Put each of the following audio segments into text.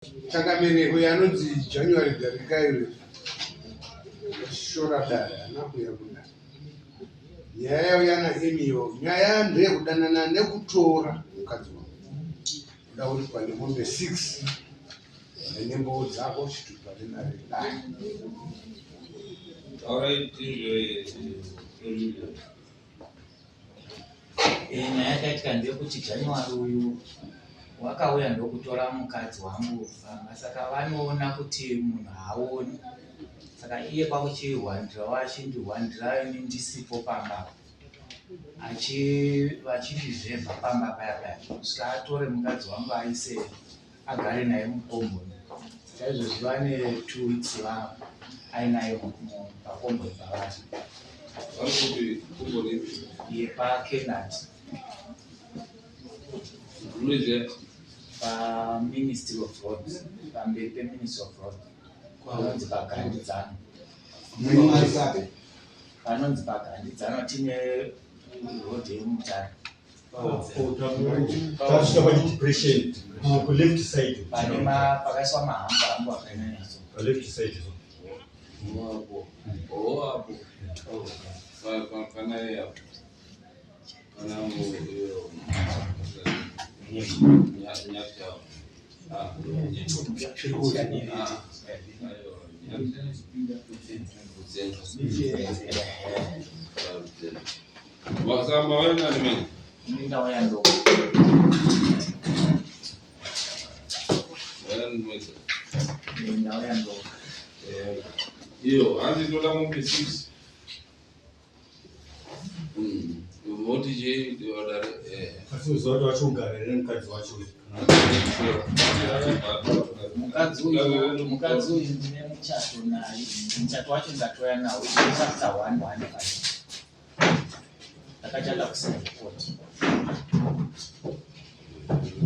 Changamire uyo anonzi January Darikai uyo shora dare haana kuuya kudare. Nyaya yauya naEmio nyaya ndeyekudanana nekutora mukadzi wangu. Kuda kuripwa nemombe 6 nembowo dzako chitupa nenare dare. Taurai tizve Olivia. Nyaya yakaitika ndeyekuti January uyu wakauya ndokutora mukadzi wangu pamba saka vanoona kuti munhu haaoni saka iye kwakuchihwandirawo achindihwandira ini ndisipo pamba vachindizvevha pamba paya paya kusvika atore mukadzi wangu aise agare naye mukomboni saka izvozvi vane 2 weeks ainaye pakomboni pavari. Vari kuti komboni ipi? YepaKenat. Unoiziva? PaMinistry of Roads, pamberi peMinistry of Roads, panonzi paGandidzano. Panonzi paGandidzano, tine road yeMutare. Tasvika pachidepression kuleft side. Pane pakaiswa mahamba hambo akanyanya so. Paleft side so. Apo. Oh, apo. Pana apo. Pana iyo. Nyati. Ah. Ah. Ayo. Nyati. Saka mauya nani mene? Ndauya ndoga. Mauya nani mene? Ndauya ndoga. Iyo, hanzi ndoda mombe 6. Voti je vadare. Asi uziva kuti vachogara here nemukadzi wacho? Mukadzi uyu ndine muchato naye. Muchato wacho ndatoya nawo, chapter 115. Ndakachata kucivil court.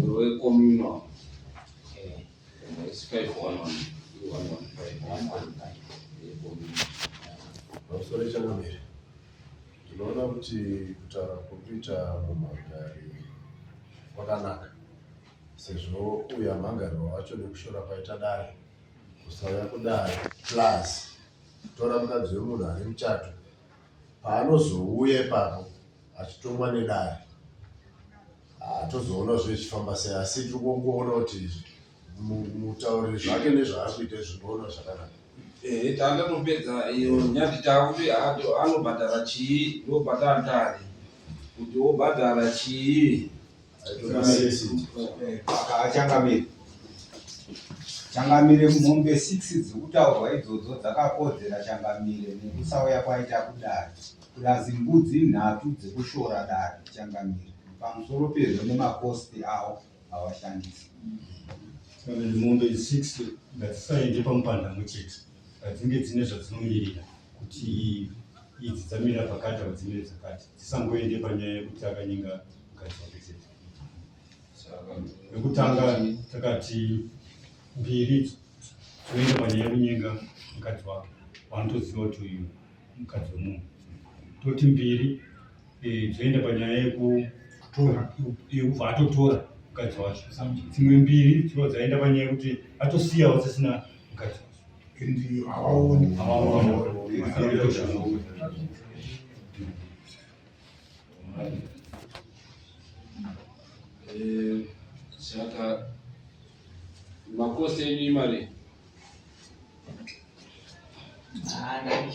Wecommunal. Eh. It's 511. 115. 115. Pamusoro, changamire, ndinoona kuti kutaura kuri kuita mumhangari kwakanaka, sezvo uyu amhangarirwa wacho nekushora kwaita dare, kusauya kudare, plus kutora mukadzi wemunhu ari muchato. Paanozouya ipapo achitomwa nedare, hatozoona zvichifamba sei, asi tiri kungoona kuti mutauriri zvake nezvaari kuita zvinoona zvakanaka. Ehe, tandatopedza iyo nyati. Taakuti anobhadhara chii? Ndobhadhara kuti wobhadhara chii? Achangamire, changamire, mombe 6 dzikutaurwa idzodzo dzakakodzera, changamire, nekusauya kwaita kudare, plus mbudzi nhatu dzekushora dare, changamire. Pamusoro pezvo nemacosts avo avashandisi. Saka mombe 6 ngatisaende pamupanda mwe chete, ngadzinge dzine zvadzinomirira, kuti idzi dzamira pakati, ava dzimire dzakati, dzisangoende panyaya yekuti akanyenga mukadzi wake chete. Yekutanga takati mbiri dzoenda panyaya yekunyenga mukadzi wake, waanotoziva kuti uyu mukadzi wemunhu. Toti mbiri dzoenda panyaya yekubva atotora mukadzi wacho. Dzimwe mbiri dzinova dzaenda panyaya yekuti atosiyawo dzisina mukadzi wacho. And havaoni. Havaoni. Saka macosts enyu imari?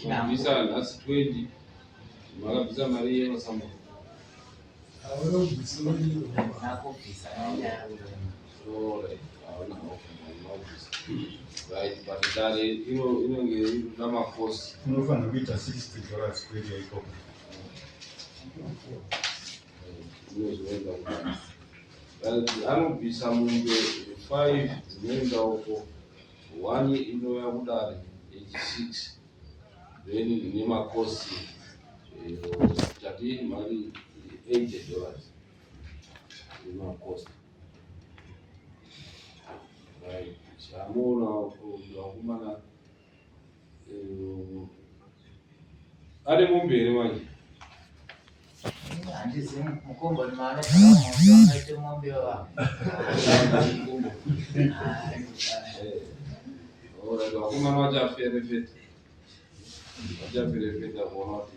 Mabvisa nhasi 20, makabvisa mari yemasambo? Nakubvisa nenyaya. Right, but dare inenge inoda macosts. Unofanira kuita $60 kuita ikoko. Zvinozoenda kudare. Right, anobvisa mombe 5 dzinoenda uko, 1 inouya kudare, 86, then nemacosts, tati mari $80 nemacosts. Right, chamuona vakomana, ane mombe here manje? Handizi mukomboni maanogara mombe vanoite mombe vavo. Alright, vakomana vachaferefeta. Vachaferefeta kuona kuti